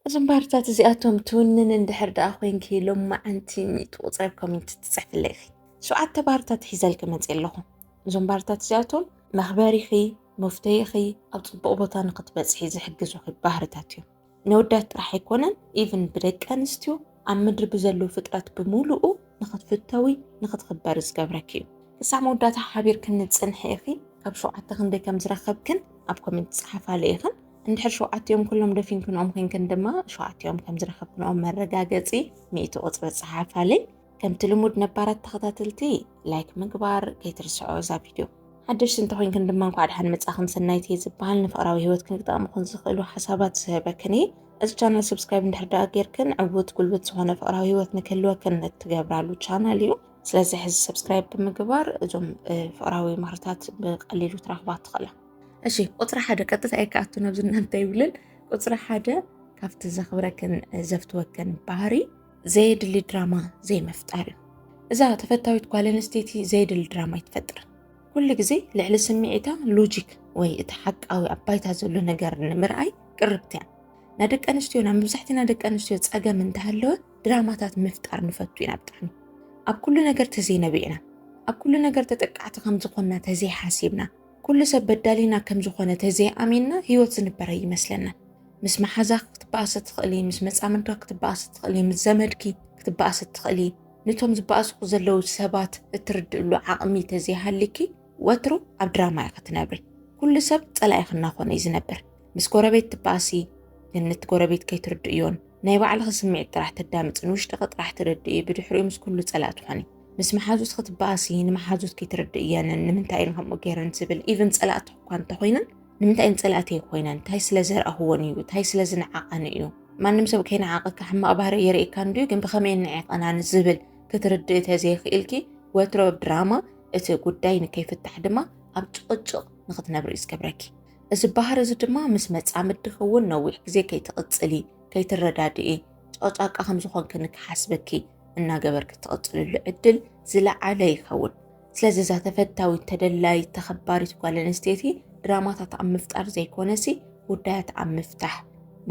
እዞም ባህርታት እዚኣቶም ትውንን እንድሕር ደኣ ኮይንኪ፣ ሎማዓንቲ ሚእቲ ቁፅሪ ኣብ ኮሜንት ትፅሕፍለይ ኢኺ። ሸውዓተ ባህርታት ሒዘልኪ መፅእ ኣለኹ። እዞም ባህርታት እዚኣቶም መኽበሪኺ፣ መፍተይኺ፣ ኣብ ፅቡቕ ቦታ ንክትበፅሒ ዝሕግዙኺ ባህርታት እዮም። ነወዳት ጥራሕ ኣይኮነን፣ ኢቭን ብደቂ ኣንስትዮ ኣብ ምድሪ ብዘለዉ ፍጥረት ብምሉኡ ንክትፍተዊ፣ ንክትኽበሪ ዝገብረኪ እዩ። ክሳብ መወዳእታ ሓቢርክን ንፅንሒ ኢኺ። ካብ ሸውዓተ ክንደይ ከም ዝረኸብክን ኣብ ኮሜንት ጸሓፋለ ኢኽን። እንድሕር ሸውዓቲኦም ኩሎም ደፊንክንኦም ኮይንክን ድማ ሸውዓቲኦም ከም ዝረኸብክንኦም መረጋገጺ ሚእቲ ቁጽሪ ጸሓፋለይ። ከምቲ ልሙድ ነባራት ተኸታተልቲ ላይክ ምግባር ከይትርስዖ እዛ ቪድዮ። ሓደሽቲ እንተኾይንክን ድማ እንኳዕ ደሓን መጻኽን። ሰናይት እየ ዝበሃል። ንፍቕራዊ ህይወትክን ክጠቕምኹን ዝኽእሉ ሓሳባት ዝህበክን እየ። እዚ ቻናል ሰብስክራይብ እንድሕር ደኣ ጌርክን ዕውት ጉልበት ዝኾነ ፍቕራዊ ህይወት ንክህልወክን እትገብራሉ ቻናል እዩ። ስለዚ ሕዚ ሰብስክራይብ ብምግባር እዞም ፍቕራዊ ምኽርታት ብቐሊሉ ትረኽባ ትኽእላ። እሺ፣ ቁፅሪ ሓደ ቀጥታ እየ ክኣቱ ናብዚ እናንተ ይብልን። ቁፅሪ ሓደ ካብቲ ዘኽብረክን ዘፍትወክን ባህሪ ዘየድሊ ድራማ ዘይምፍጣር እዩ። እዛ ተፈታዊት ጓል ኣንስተይቲ ዘየድሊ ድራማ ኣይትፈጥርን። ኩሉ ግዜ ልዕሊ ስምዒታ ሎጂክ ወይ እቲ ሓቃዊ ኣብ ባይታ ዘሎ ነገር ንምርኣይ ቅርብቲ እያ። ናይ ደቂ ኣንስትዮና፣ መብዛሕትና ደቂ ኣንስትዮ ጸገም እንተሃለወ ድራማታት ምፍጣር ንፈቱ ኢና ብጣዕሚ። ኣብ ኩሉ ነገር ተዘይነቢዕና፣ ኣብ ኩሉ ነገር ተጠቃዕቲ ከም ዝኾንና ተዘይሓሲብና፣ ኩሉ ሰብ በዳሊና ከም ዝኾነ ተዘይኣሚንና ህይወት ዝንበረ ይመስለና። ምስ መሓዛኺ ክትበኣሲ ትኽእሊ፣ ምስ መጻምድካ ክትበኣሲ ትኽእሊ፣ ምስ ዘመድኪ ክትበኣሲ ትኽእሊ። ነቶም ዝበኣሱኹ ዘለዉ ሰባት እትርድእሉ ዓቕሚ ተዘይሃልኪ ወትሩ ኣብ ድራማ ኢኺ ትነብሪ። ኩሉ ሰብ ጸላኢኺ እናኾነ እዩ ዝነብር። ምስ ጎረቤት ትበኣሲ፣ ግን ነቲ ጎረቤት ከይትርድእዮን ናይ ባዕልኺ ስምዒት ጥራሕ ተዳምጺ፣ ንውሽጥኺ ጥራሕ ትርድኢ፣ ብድሕሪኡ ምስ ኩሉ ጸላእ ትኾኒ። ምስ መሓዙትኺ ትበኣሲ፣ ንመሓዙትኪ ትርድእየንን ንምንታይ እየን ከምኡ ገይረን ዝብል፣ ኢቭን ጸላእትኺ እኳ እንተኾይነን ንምንታይ እየን ጸላእተይ ኮይነን? እንታይ ስለ ዘርኣኽወን እዩ? እንታይ ስለ ዝነዓቐን እዩ? ማንም ሰብ ከይነዓቐካ ሕማቕ ባህሪ የርእየካ እንድዩ፣ ግን ብኸመይ ንዒቐናን ዝብል ክትርድኢ ተዘይኽኢልኪ፣ ወትሮ ኣብ ድራማ እቲ ጉዳይ ንከይፍታሕ ድማ ኣብ ጭቕጭቕ ንኽትነብሪ እዩ ዝገብረኪ። እዚ ባህሪ እዚ ድማ ምስ መጻምድኺ እውን ነዊሕ ግዜ ከይትቕጽሊ፣ ከይትረዳድኢ፣ ጨቕጫቃ ከም ዝኾንኪ ንክሓስበኪ እናገበርኪ ትቕጽልሉ ዕድል ዝለዓለ ይኸውን። ስለዚ እዛ ተፈታዊት፣ ተደላይት፣ ተኸባሪት ጓል ኣንስተይቲ ድራማታት ኣብ ምፍጣር ዘይኮነሲ ጉዳያት ኣብ ምፍታሕ፣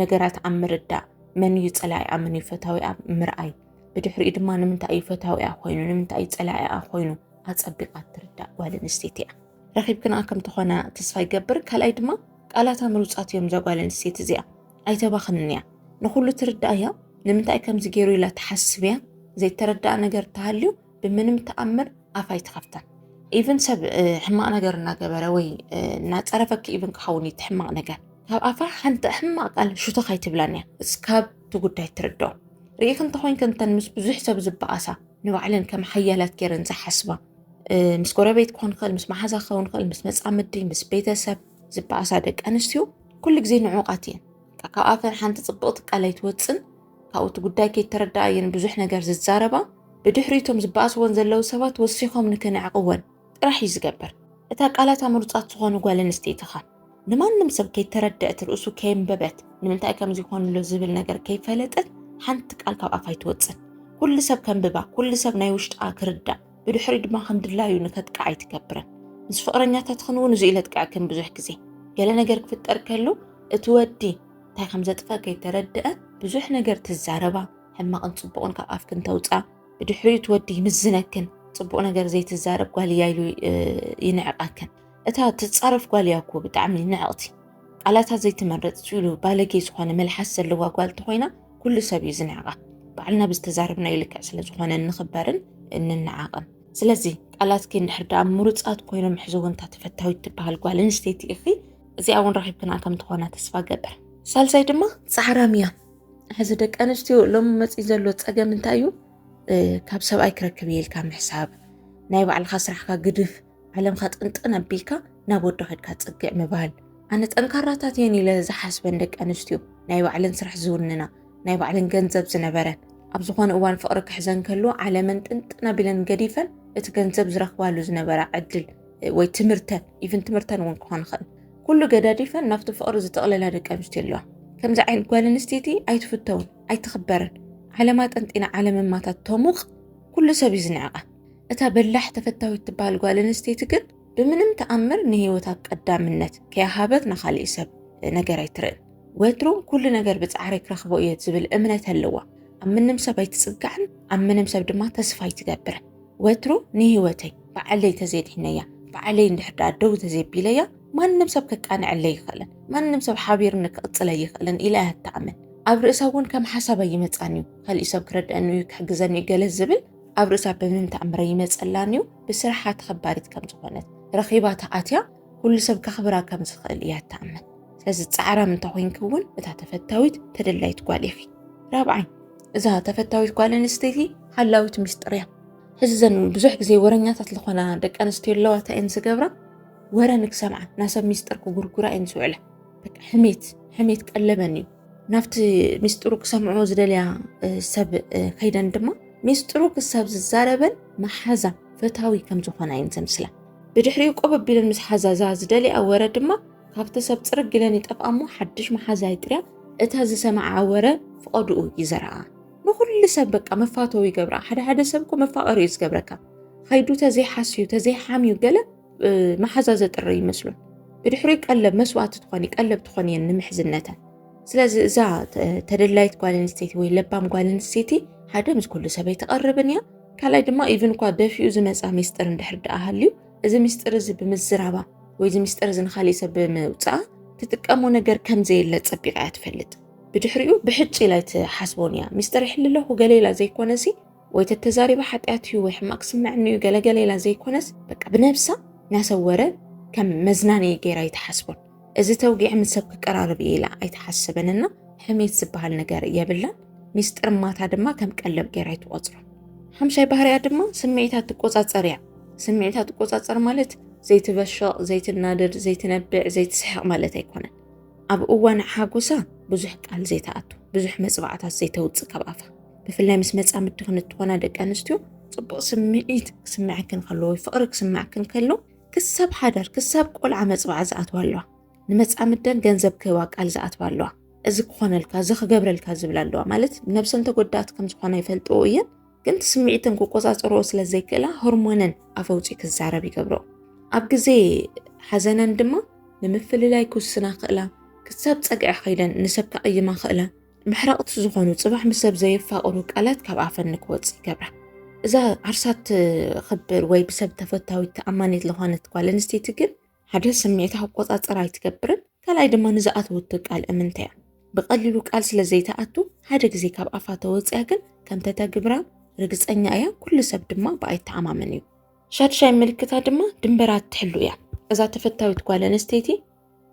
ነገራት ኣብ ምርዳእ፣ መን እዩ ጸላኢኣ፣ መን እዩ ፈታዊኣ ኣብ ምርኣይ፣ ብድሕሪኡ ድማ ንምንታይ እዩ ፈታዊኣ ኮይኑ፣ ንምንታይ እዩ ጸላኢኣ ኮይኑ ኣጸቢቓ ትርዳእ ጓል ኣንስተይቲ እያ። ረኺብክንኣ ከም ትኾና ተስፋ ይገብር። ካልኣይ ድማ ቃላታ ምሩጻት እዮም እዛ ጓል ኣንስተይቲ እዚኣ። ኣይተባኽንን እያ። ንኹሉ ትርዳእ እያ። ንምንታይ ከምዚ ገይሩ ኢላ ትሓስብ እያ። ዘይተረዳኣ ነገር ተሃልዩ ብምንም ተኣምር ኣፍ ኣይትኸፍተን። ኢቭን ሰብ፣ እ፣ ሕማቕ ነገር እናገበረ ወይ፣ እ፣ እናጸረፈኪ ኢቭን ክኸውን እዩ እቲ ሕማቕ ነገር። ካብ ኣፋ ሓንቲ ሕማቕ ቃል ሹተኽ ኣይትብላን እያ። እስካብ እቲ ጉዳይ ትርድኦ። ርኢኺ እንተኾይንኪ እንተን ምስ ብዙሕ ሰብ ዝበኣሳ፣ ንባዕለን ከም ሓያላት ገይረን ዝሓስባ፣ እ፣ ምስ ጎረቤት ክኾን ይኽእል፣ ምስ መሓዛ ክኸውን ይኽእል፣ ምስ መጻምዲ፣ ምስ ቤተሰብ ዝበኣሳ ደቂ ኣንስትዮ ኩሉ ግዜ ንዑቓት እየን። ካብ ኣፈን ሓንቲ ጽብቕቲ ቃል ኣይትወጽን። ካብኡ እቲ ጉዳይ ከይተረድኣ እየን ብዙሕ ነገር ዝዛረባ። ብድሕሪቶም ዝበኣስወን ዘለዉ ሰባት ወሲኾም ንክንዕቕወን ጥራሕ እዩ ዝገብር። እታ ቃላታ ምሩጻት ዝኾኑ ጓል ኣንስተይቲ ኸ ንማንም ሰብ ከይተረድአት፣ ርእሱ ከየንበበት፣ ንምንታይ ከምዚ ይኾን ኣሎ ዝብል ነገር ከይፈለጠት ሓንቲ ቃል ካብ ኣፋ ኣይትወጽን። ኩሉ ሰብ ከንብባ፣ ኩሉ ሰብ ናይ ውሽጣ ክርዳእ፣ ብድሕሪኡ ድማ ከም ድላዩ ንከጥቅዓ ኣይትገብርን። ምስ ፍቕረኛታትኽን እውን እዚ ኢለ ኣጥቅዐክን ብዙሕ ግዜ። ገለ ነገር ክፍጠር ከሎ እቲ ወዲ እንታይ ከም ዘጥፍኣ ከይተረድአ ብዙሕ ነገር ትዛረባ፣ ሕማቕን ጽቡቕን ካብ ኣፍክን ተውጽኣ። ብድሕሪኡ እቲ ወዲ ይምዝነክን፣ ጽቡቕ ነገር ዘይትዛረብ ጓል እያ ኢሉ፣ እ፣ ይንዕቐክን። እታ ትጻረፍ ጓል እያ እኮ ብጣዕሚ ንዕቕቲ። ቃላታ ዘይትመርጽ ኢሉ ባለጌ ዝኾነ መልሓስ ዘለዋ ጓል እንተኾይና ኩሉ ሰብ እዩ ዝንዕቓ። ባዕልና ብዝተዛረብናዮ ልክዕ ስለ ዝኾነ እንኽበርን እንንዓቕን። ስለዚ ቃላትኪ እንድሕር ደኣ ምሩጻት ኮይኖም ሕዚ እውን እታ ተፈታዊት ትበሃል ጓል ኣንስተይቲ ኢኺ። እዚኣ እውን ረኺብክና ከም ትኾና ተስፋ ገብር። ሳልሳይ ድማ ጻዕራም እያ። ሕዚ ደቂ ኣንስትዮ ሎሚ መጺኡ ዘሎ ጸገም እንታይ እዩ? እ፣ ካብ ሰብኣይ ክረክብ እየ ኢልካ ምሕሳብ፣ ናይ ባዕልኻ ስራሕካ ግድፍ፣ ዓለምካ ጥንጥን ኣቢልካ ናብ ወዲ ከድካ ጽግዕ ምባል። ኣነ ጠንካራታት እየን ኢለ ዝሓስበን ደቂ ኣንስትዮ፣ ናይ ባዕለን ስራሕ ዝውንና፣ ናይ ባዕለን ገንዘብ ዝነበረን፣ ኣብ ዝኾነ እዋን ፍቕሪ ክሕዘን ከሎ ዓለመን ጥንጥን ኣቢለን ገዲፈን እቲ ገንዘብ ዝረኽባሉ ዝነበራ ዕድል፣ እ፣ ወይ ትምህርተን፣ ኢቭን ትምህርተን እውን ክኾን ይኽእል፣ ኩሉ ገዳዲፈን ናብቲ ፍቕሪ ዝጥቕለላ ደቂ ኣንስትዮ ኣለዋ። ከምዚ ዓይነት ጓል ኣንስተይቲ ኣይትፍተውን፣ ኣይትኽበርን። ዓለማ ጠንጢና ዓለመ ማታ ተሙቕ፣ ኩሉ ሰብ እዩ ዝንዕቓ። እታ በላሕ ተፈታዊት ትበሃል ጓል ኣንስተይቲ ግን ብምንም ተኣምር ንህይወታ ቀዳምነት ከይሃበት ንኻልእ ሰብ ነገር ኣይትርእን። ወትሩ ኩሉ ነገር ብጻዕረይ ክረኽቦ እየ ዝብል እምነት ኣለዋ። ኣብ ምንም ሰብ ኣይትጽጋዕን፣ ኣብ ምንም ሰብ ድማ ተስፋ ኣይትገብርን። ወትሩ ንህይወተይ ባዕለይ ተዘይድሒነያ፣ ባዕለይ እንድሕር ደኣ ደው ተዘይቢለያ፣ ማንም ሰብ ከቃንዐለይ ይኽእልን፣ ማንም ሰብ ሓቢርኒ ክቕጽለይ ይኽእልን ኢላ እያ ትኣምን። ኣብ ርእሳ እውን ከም ሓሳብ ኣይመጻን እዩ፣ ካሊእ ሰብ ክረድአኒ እዩ፣ ክሕግዘኒ እዩ ገለ ዝብል ኣብ ርእሳ ብምንም ተኣምረ ይመጸላን እዩ። ብስርሓ ተኸባሪት ከም ዝኾነት፣ ረኺባ ተኣትያ ኩሉ ሰብ ከኽብራ ከም ዝኽእል እያ ትኣምን። ስለዚ ጻዕራም እንተኾይንኪ እውን እታ ተፈታዊት ተደላይት ጓል ኢኺ። ራብዓይ፣ እዛ ተፈታዊት ጓል ኣንስተይቲ ሓላዊት ሚስጥር እያ። ሕዚ ዘን ብዙሕ ግዜ ወረኛታት ዝኾና ደቂ ኣንስትዮ ኣለዋ፣ እንታይ እየን ዝገብራ? ወረ ንክሰምዓ፣ ናሰብ ሚስጥር ክጉርጉራ እየን ዝውዕላ። በቃ ሕሜት፣ ሕሜት ቀለበን እዩ። ናብቲ ሚስጥሩ ክሰምዕዎ ዝደልያ፣ እ፣ ሰብ፣ እ፣ ከይደን ድማ ሚስጥሩ ክሳብ ዝዛረበን መሓዛ ፈታዊ ከም ዝኾና እየን ዘምስላ። ብድሕሪኡ ቆብ ኣቢለን ምስ ሓዛ እዛ ዝደልያ ወረ ድማ ካብቲ ሰብ ጽርግ ኢለን ይጠፍኣ እሞ ሓድሽ መሓዛ ይጥርያ፣ እታ ዝሰምዓ ወረ ፍቐድኡ ይዘርኣ። ንኹሉ ሰብ በቃ መፋተዊ ይገብራ። ሓደ ሓደ ሰብ እኮ መፋቐሪ እዩ ዝገብረካ። ከይዱ ተዘይሓስዩ፣ ተዘይሓምዩ ገለ፣ እ፣ መሓዛ ዘጥሪ ይመስሉን። ብድሕሪኡ ቀለብ መስዋእቲ ትኾኒ፣ ቀለብ ትኾኒ እየን ንምሕዝነተን። ስለዚ እዛ ተ-፣ ተደላይት ጓል ኣንስተይቲ ወይ ለባም ጓል ኣንስተይቲ ሓደ ምስ ኩሉ ሰብ ኣይትቐርብን እያ። ካልኣይ ድማ ኢቭን እኳ ደፊኡ ዝመጻ ሚስጥር እንድሕር ደኣ ሃልዩ፣ እዚ ሚስጥር እዚ ብምዝራባ ወይ እዚ ሚስጥር እዚ ንኻሊእ ሰብ ብምውጻኣ ትጥቀሞ ነገር ከም ዘየለ ጸቢቓ እያ ትፈልጥ። ብድሕሪኡ ብሕጭ ኢላ ኣይትሓስቦን እያ። ሚስጥር ይሕሊ ኣለኹ ገለ ኢላ ዘይኮነሲ፣ ወይ ተተዛሪባ ሓጢኣት እዩ ወይ ሕማቕ ክስምዐኒ እዩ ገለ ገለ ኢላ ዘይኮነስ፣ በቃ ብነብሳ ናሰብ ወረ ከም መዝናነዪ ገይራ ኣይትሓስቦን። እዚ ተውጊዐ ምስ ሰብ ክቀራረብ እየ ኢላ ኣይትሓስብን እና ሕሜት ዝበሃል ነገር የብላን። ሚስጥር ማታ ድማ ከም ቀለብ ገይራ ኣይትቖጽሮን። ሓምሻይ ባህሪያ ድማ ስምዒታት ትቆጻጸር እያ። ስምዒታት ትቆጻጸር ማለት ዘይትበሸቕ፣ ዘይትናደድ፣ ዘይትነብዕ፣ ዘይትስሕቕ ማለት ኣይኮነን። ኣብ እዋን ሓጎሳ ብዙሕ ቃል ዘይትኣቱ፣ ብዙሕ መጽዋዕታት ዘይተውጽእ ካብ ኣፋ። ብፍላይ ምስ መጻምድቲ ክንትኾና ደቂ ኣንስትዮ ጽቡቕ ስምዒት ክስምዐክን ከሎ ወይ ፍቕሪ ክስምዐክን ከሎ ክሳብ ሓዳር፣ ክሳብ ቆልዓ መጽዋዕ ዝኣትዋ ኣለዋ። ንመጻምደን ገንዘብ ክህባ ቃል ዝኣትዋ ኣለዋ። እዚ ክኾነልካ፣ እዚ ክገብረልካ ዝብላ ኣለዋ። ማለት ነብሰን ተጎዳእቲ ከም ዝኾና ይፈልጥኦ እየን፣ ግን እቲ ስምዒተን ክቆጻጸርኦ ስለ ዘይክእላ ሆርሞነን ኣፍ ኣውጺኡ ክዛረብ ይገብርኦ። ኣብ ግዜ ሓዘነን ድማ ንምፍልላይ ክውስና ክእላ፣ ክሳብ ጸግዒ ከይደን ንሰብ ከቕይማ ክእላ፣ መሕረቕቲ ዝኾኑ ጽባሕ ምስ ሰብ ዘየፋቕሩ ቃላት ካብ ኣፈን ንክወጽእ ይገብራ። እዛ ዓርሳ ትኽብር ወይ ብሰብ ተፈታዊት ተኣማኒት ዝኾነት ጓል ኣንስተይቲ ግን ሓደ ስምዒታ ክቆጻጸር ኣይትገብርን፣ ካልኣይ ድማ ንዝኣተወቶ ቃል እምንታ እያ። ብቐሊሉ ቃል ስለ ዘይትኣቱ ሓደ ግዜ ካብ ኣፋ ተወጽያ ግን ከም ተተግብራ ርግጸኛ እያ፣ ኩሉ ሰብ ድማ ብኣ ይተኣማመን እዩ። ሻድሻይ ምልክታ ድማ ድንበራ ትሕሉ እያ። እዛ ተፈታዊት ጓል ኣንስተይቲ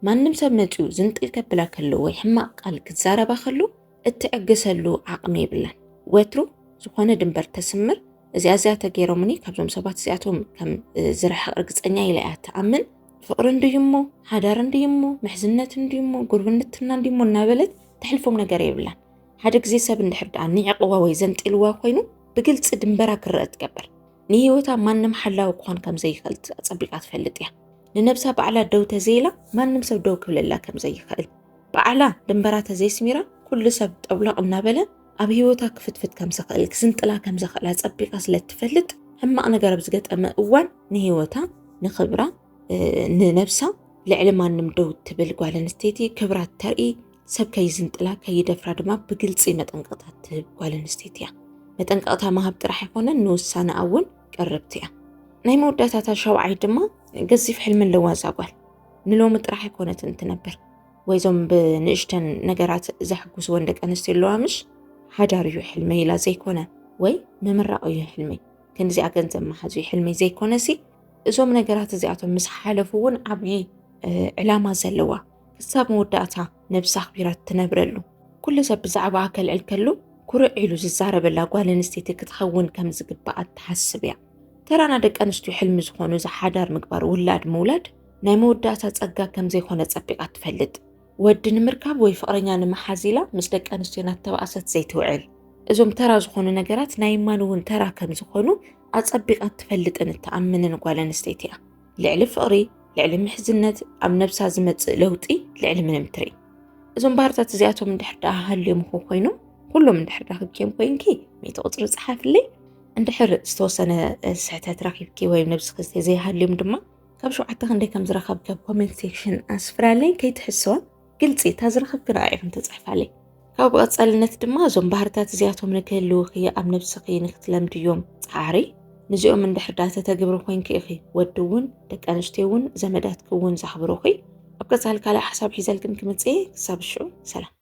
ማንም ሰብ መጺኡ ዝንጥል ከብላ ከሎ ወይ ሕማቕ ቃል ክዛረባ ከሎ እትዕግሰሉ ዓቕሚ የብላን። ወትሩ ዝኾነ ድንበር ተስምር፣ እዚኣ እዚኣ ተገይሮምኒ ካብዞም ሰባት እዚኣቶም ከም፣ እ፣ ዝርሕቕ ርግጸኛ ኢላ እያ ትኣምን። ፍቕሪ እንድዩ እሞ፣ ሓዳር እንድዩ እሞ፣ ምሕዝነት እንድዩ እሞ፣ ጉርብንትና እንድዩ እሞ እናበለት ተሕልፎም ነገር የብላን። ሓደ ግዜ ሰብ እንድሕር ደኣ ንዒቕዋ ወይ ዘንጢልዋ ኮይኑ ብግልጺ ድንበራ ክረአ ትገብር። ንህይወታ ማንም ሓላዊ ክኾን ከም ዘይኽእል ኣጸቢቓ ትፈልጥ እያ። ንነብሳ ባዕላ ደው ተዘይላ ማንም ሰብ ደው ክብለላ ከም ዘይኽእል፣ ባዕላ ድንበራ ተዘይስሚራ ኩሉ ሰብ ጠብሎቕ እናበለ ኣብ ህይወታ ክፍትፍት ከም ዝኽእል፣ ክዝንጥላ ከም ዝኽእል ኣጸቢቓ ስለ እትፈልጥ፣ ሕማቕ ነገር ኣብ ዝገጠመ እዋን ንህይወታ፣ ንኽብራ፣ እ፣ ንነብሳ ልዕሊ ማንም ደው ትብል ጓል ኣንስተይቲ፣ ክብራ ተርኢ፣ ሰብ ከይዝንጥላ ከይደፍራ ድማ ብግልጺ መጠንቀቕታ ትህብ ጓል ኣንስተይቲ እያ። መጠንቀቕታ ምሃብ ጥራሕ ኣይኮነን፣ ንውሳነኣ እውን ቅርብቲ እያ። ናይ መወዳእታታ ሻውዓይ ድማ ገዚፍ ሕልሚ ኣለዋ እዛ ጓል። ንሎሚ ጥራሕ ኣይኮነትን ትነብር፣ ወይ እዞም ብንእሽተን ነገራት ዘሕጉስወን ደቂ ኣንስትዮ ኣለዋ ምሽ? ሓዳር እዩ ሕልመይ ኢላ ዘይኮነ፣ ወይ ምምራቕ እዩ ሕልመይ፣ ክንዲዚኣ ገንዘብ ምሓዝ እዩ ሕልመይ ዘይኮነሲ፣ እዞም ነገራት እዚኣቶም ምስ ሓለፉ እውን ዓብዪ፣ እ፣ ዕላማ ዘለዋ፣ ክሳብ መወዳእታ ነብሳ ኣኽቢራ ትነብረሉ፣ ኩሉ ሰብ ብዛዕባኣ ከልዕል ከሎ ኩርዕ ኢሉ ዝዛረበላ ጓል ኣንስተይቲ ክትኸውን ከም ዝግባኣ ትሓስብ እያ። ተራና ደቂ ኣንስትዮ ሕልሚ ዝኾኑ እዚ ሓዳር ምግባር፣ ውላድ ምውላድ ናይ መወዳእታ ጸጋ ከም ዘይኮነ ጸቢቓ ትፈልጥ። ወዲ ንምርካብ ወይ ፍቕረኛ ንምሓዝ ኢላ ምስ ደቂ ኣንስትዮ እናተባእሰት ዘይትውዕል፣ እዞም ተራ ዝኾኑ ነገራት ናይ እማን እውን ተራ ከም ዝኾኑ ኣጸቢቓ ትፈልጥን እትኣምንን ጓል ኣንስተይቲ እያ። ልዕሊ ፍቕሪ፣ ልዕሊ ምሕዝነት፣ ኣብ ነብሳ ዝመጽእ ለውጢ ልዕሊ ምንም ትርኢ። እዞም ባህርታት እዚኣቶም እንድሕር ደኣ ሃልዮም ኮይኖም፣ ኩሎም እንድሕር ረኺብክዮም ኮይንኪ፣ ሚእቲ ቁጽሪ ጽሓፍለይ። እንድሕር ዝተወሰነ፣ እ፣ ስሕተት ረኺብኪ ወይ ነብስኺ ዘይሃልዮም ድማ፣ ካብ ሸውዓተ ክንደይ ከም ዝረኸብኪ ኣብ ኮሜንት ሴክሽን ኣስፍራለይ፣ ከይትሕስዋ። ግልፂ፣ እታ ዝረኸብክን ኣኢኽን ተፅሕፋለይ። ካብ ብቐፃልነት ድማ እዞም ባህርታት እዚኣቶም ንክህልውኺ ኣብ ነብስኺ ንክትለምድዮም ፀዓሪ። ንዚኦም እንድሕር ዳተተግብሪ ኮይንኪ ኢኺ ወዲ እውን ደቂ ኣንስትዮ እውን ዘመዳትኪ እውን ዘኽብሩኺ። ኣብ ቀፃሊ ካልእ ሓሳብ ሒዘልክን ክምፅእ እየ። ክሳብ ሽዑ ሰላም።